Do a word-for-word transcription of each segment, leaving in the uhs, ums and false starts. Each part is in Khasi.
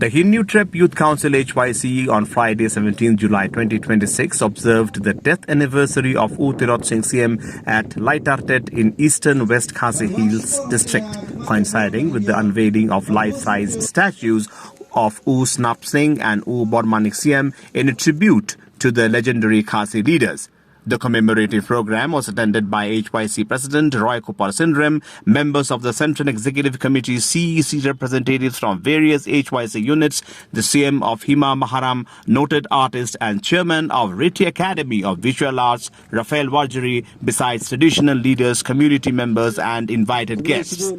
The Hynniewtrep Youth Council H Y C on Friday, seventeenth July twenty twenty-six, observed the death anniversary of U Tirot Sing Siem at Laitartet in eastern West Khasi Hills district, coinciding with the unveiling of life-sized statues of U Snap Sing and U Bormanik Siem in a tribute to the legendary Khasi leaders. The commemorative program was attended by H Y C President Roy Kupar Synrem, members of the Central Executive Committee, C E C representatives from various H Y C units, the C M of Hima Maharam, noted artist and chairman of Riti Academy of Visual Arts, Raphael Warjri, besides traditional leaders, community members, and invited guests.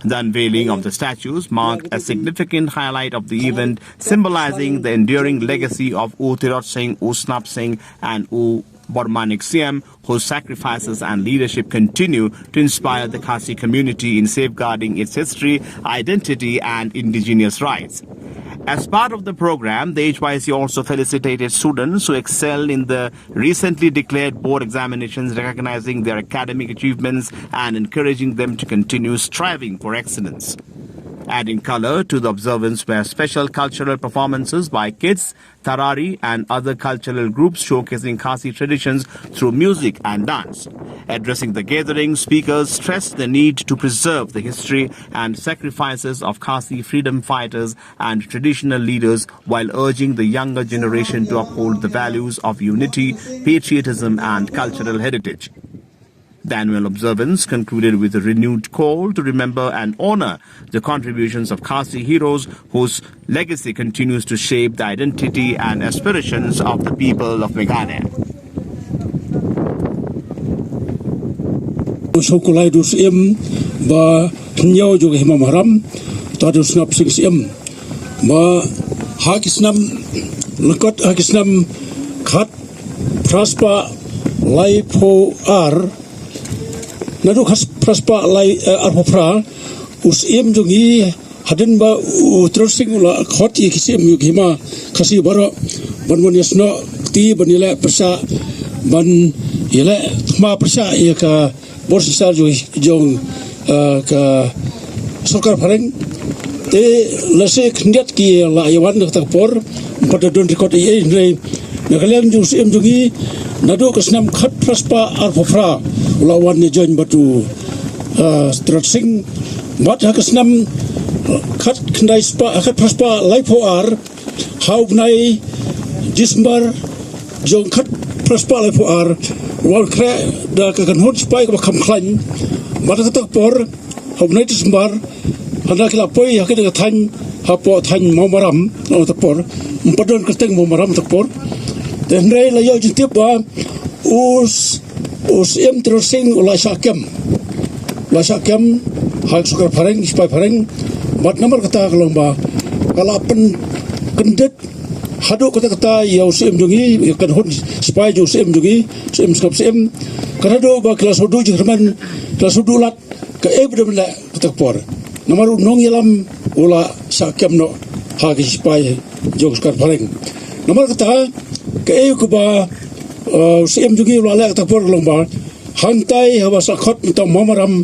The unveiling of the statues marked a significant highlight of the event, symbolizing the enduring legacy of U Tirot Singh, U Snap Singh, and U Bormanik Siem, whose sacrifices and leadership continue to inspire the Khasi community in safeguarding its history, identity, and indigenous rights. As part of the program, the H Y C also felicitated students who excelled in the recently declared board examinations, recognizing their academic achievements and encouraging them to continue striving for excellence. Adding color to the observance were special cultural performances by kids, Tarari, and other cultural groups showcasing Khasi traditions through music and dance. Addressing the gathering, speakers stressed the need to preserve the history and sacrifices of Khasi freedom fighters and traditional leaders, while urging the younger generation to uphold the values of unity, patriotism, and cultural heritage. The annual observance concluded with a renewed call to remember and honor the contributions of Khasi heroes whose legacy continues to shape the identity and aspirations of the people of Meghalaya. Shu kulai du Siem ba hynñiew jong Hima Maharam, ta du Snap Sing Siem. Ba ha ki snem, lyngkot ha ki snem khat phra spah laiphew ar, naduh khat phra spah lai, eh, arphew phra, u Siem jong ngi hadien ba u Tirot Sing u la khot ïa ki Siem ïa ki Hima Khasi baroh ban wan ïasnoh kti, ban ïaleh pyrshah, ban ïaleh thma pyrshah ïa ka bor synshar jong, jong, eh, ka sorkar phareng. Te lehse khyndiat ki la ïa wan ha kata ka por, ym pat da don record ei ei, hynrei na ka liang jong u Siem jong ngi, naduh ka snem khat phra spah arphew phra u la wan ïa join bad u, eh, Tirot Sing. Bad ha ka snem khat khyndai spah, khat phra spah laiphew ar, ha u bnai December jong khat phra spah laiphew ar, u la khreh da ka kynhun sipai kaba kham khlaiñ. Bad ha kata ka por, ha u bnai December, haba ki la poi ha kata ka thaiñ, hapoh thaiñ Mawmaram, ha kata ka por, ym pat don kyrteng Mawmaram ha kata ka por. Te hynrei la ïoh jingtip ba u s-, u Siem Tirot Sing u la shah kem. La shah kem ha ka sorkar phareng, sipai phareng. Bad namar kata ka long ba ka la pynkyndit haduh katta katta ïa u Siem jong ngi, ïa ka kynhun sipai jong u Siem jong ngi, Siem Sngap Siem. Ka naduh ba ki la shu duh jingkyrmen, ki la shu duh lad, kaei ba dei ban leh kata ka por. Namar u nongïalam u la shah kem noh ha ki sipai jong ka sorkar phareng. Namar kata, kaei kaba, eh, u Siem jong ngi u la leh kata ka por ka long ba, hangtai haba sah khot mynta u Mawmaram,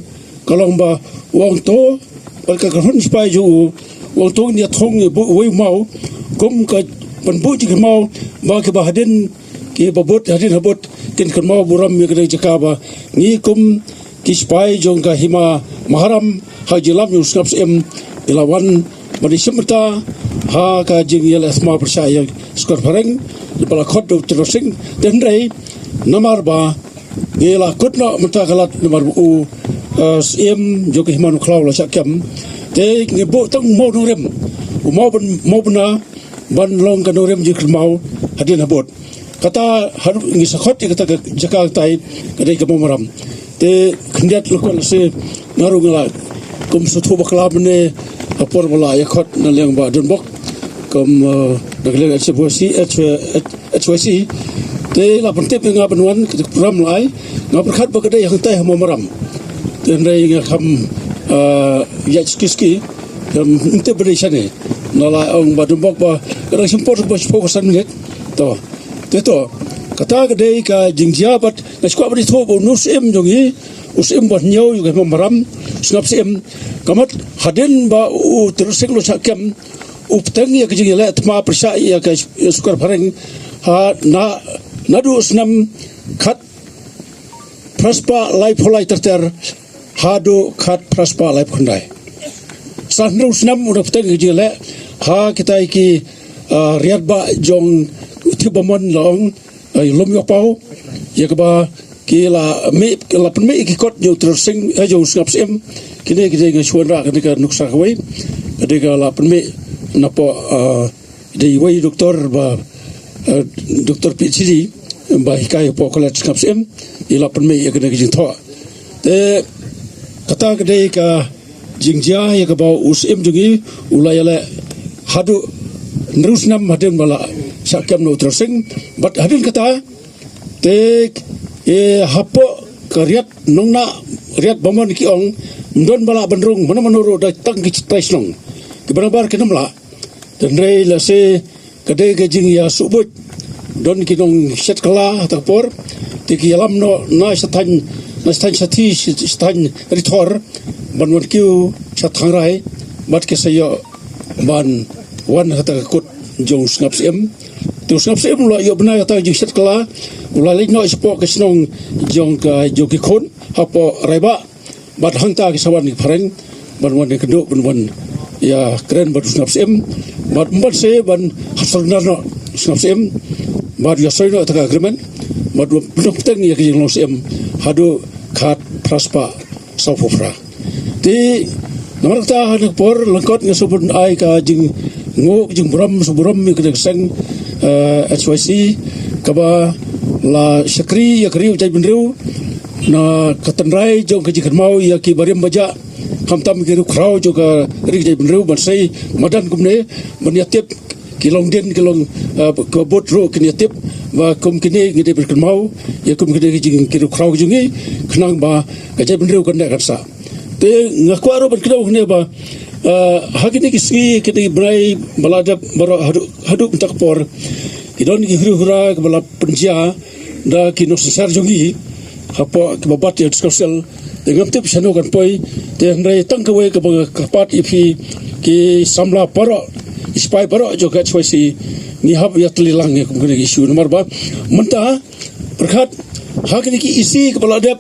ka long ba u ong to, bad ka kynhun sipai jong u, u ong to ngin ïa thung ïa buh uwei u maw, kum ka ban buh jingkynmaw ba kiba hadien, kiba bud hadien habud kin kynmaw burom ïa kane ka jaka ba ngi kum ki sipai jong ka Hima Maharam ha ka jingïalam jong u Sngap Siem ngi la wan ban ïashim bynta ha ka jingïaleh thma pyrshah ïa ka sorkar phareng ba la khot da u Tirot Sing. Te hynrei namar ba ngi la kut noh mynta ka lad namar ba u, eh, Siem jong ka Hima Nongkhlaw u la shah kem. Te ngi buh tang u maw nongrim, u maw ban, maw bna ban long ka nongrim jingkynmaw hadien habud. Kata haduh ngi sah khot ïa kata ka jaka katai ka dei ka Mawmaram. Te khyndiat lyngkot lehse nga ruh nga la kum sngewthuh bakla mynne ha por ba la ïa khot na liang Bah Donbok kum, eh, na ka liang H Y C, H Y C. Te la pyntip ïa nga ban wan ka program la ai, nga pyrkhat ba ka dei hangtai ha Mawmaram. Te hynrei nga kham, eh, ïaid ski ski, kham tip ba dei shane. Nga la ong Bah Donbok ba ka dang shim por ba shiphew ka san minit. To. Te to, kata ka dei ka jingjia bad nga sngewkwah ban ïathuh ba une u Siem jong ngi, u Siem ba hynñiew jong ka Hima Maharam, u Sngap Siem, ka mut hadien ba u Tirot Sing u la shah kem, u bteng ïa ka jingïaleh thma pyrshah ïa ka Sorkar Phareng ha na, naduh u snem khat phra spah laiphew lai ter ter haduh khat phra spah laiphew khyndai. San hynriew snem u da bteng ïa ka jingïaleh ha kitai ki, ah, riat ba jong u Thibamon la ong, ah, lum ïoh paw, ïa kaba ki la mih, la pynmih ïa ki kot jong u Treasure Sing, eh, jong u Sngap Syiem. Kine ki dei nga shu wanrah kane ka nuksa kawei. Ka dei ka la pynmih napoh, ah, dei wei doktor ba, eh, doktor PhD ba hikai hapoh College Sngap Syiem, i la pynmih ïa kane ka jingthoh. Te kata ka dei ka jingjia ïa kaba u Syiem jong ngi u la ïaleh haduh hynriew snem hadien ba la shah kem noh u Treasure Sing. Bad hadien kata te, eh, hapoh ka riat Nongnah, riat Bamon ki ong, ym don ba lah ban rung mano mano ruh da tang ki trai shnong. Kiba nabar kim lah. Te hynrei lehse ka dei ka jingïasuhbuit. Don ki nongshet kylla ha kata ka por, te ki ïalam noh na sha thaiñ, na sha thaiñ Shathi, sha thaiñ Rithor, ban wan kiew sha Thangrai, bad ki sa ïoh ban wan ha kata ka kut jong u Sngap Syiem. Te u Sngap Syiem u la ïoh bnai ha kata ka jingshet kylla, u la leit noh shapoh ka shnong jong ka, jong ki khun hapoh Raibah. Bad hangta ki sa wan ki phareng ban wan ïakynduh, ban wan ïakren bad u Sngap Syiem, bad ym ban sa ban hap surrender noh u Sngap Syiem, bad ïa sign noh ïa kata ka agreement, bad u pynbteng ïa ka jinglong Syiem haduh khat phra spah sawphew phra. Te namar kata ha kane ka por lyngkot nga sngewbha ban ai ka jingnguh, ka jingburom, sngewburom ïa kane ka seng, eh, H Y C, kaba la shakri ïa ka ri u jaitbynriew na ka tynrai jong ka jingkynmaw ïa ki barim bajah, khamtam ki riewkhraw jong ka ri ka jaitbynriew, ban sei madan kumne, ban ïatip ki longdien, ki long, eh, ka bud ruh kin ïatip ba kum kine ngi dei ban kynmaw ïa kum kine ki jing, ki riewkhraw jong ngi, khnang ba ka jaitbynriew kan neh kan sah. Te nga kwah ruh ban kdew hangne ba, eh, ha kine ki sngi, kine ki bnai ba la dep baroh haduh, haduh mynta ka por, ki don ki huri hura kiba la pynjia da ki nongsynshar jong ngi hapoh kiba bat ïa u District Council. Te ngam tip shano kan poi, te hynrei tang kawei kaba nga kyrpad ïa phi ki samla baroh, ki sipai baroh jong ka H Y C, ngi hap ïatylli lang ïa kum kine ki issue namar ba mynta pyrkhat ha kine ki E C kiba la dep,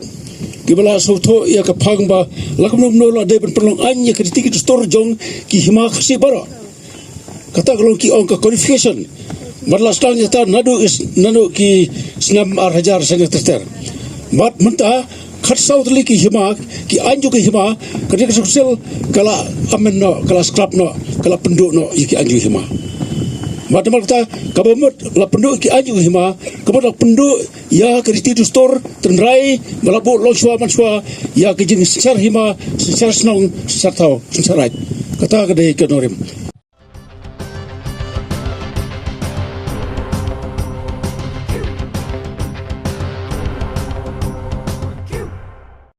kiba la sngewthuh ïa ka phang ba la kumno kumno la dei ban pynlong aiñ ïa ka riti ka dustur jong ki hima Khasi baroh. Kata ka long ki ong ka codification. Bad la sdang ïa kata naduh is, naduh ki snem ar hajar snem ter ter. Bad mynta khatsaw tylli ki hima, ki aiñ jong ki hima, ka District Council ka la amend noh, ka la scrap noh, ka la pynduh noh ïa ki aiñ jong ki hima. Bad namar kata kaba mut la pynduh ki aiñ jong ki hima, ka mut la pynduh ïa ka riti dustur tynrai ba la buh long shuwa man shuwa ïa ka jingsynshar hima, synshar shnong, synshar thaw, synshar raij. Kata ka dei ka nongrim.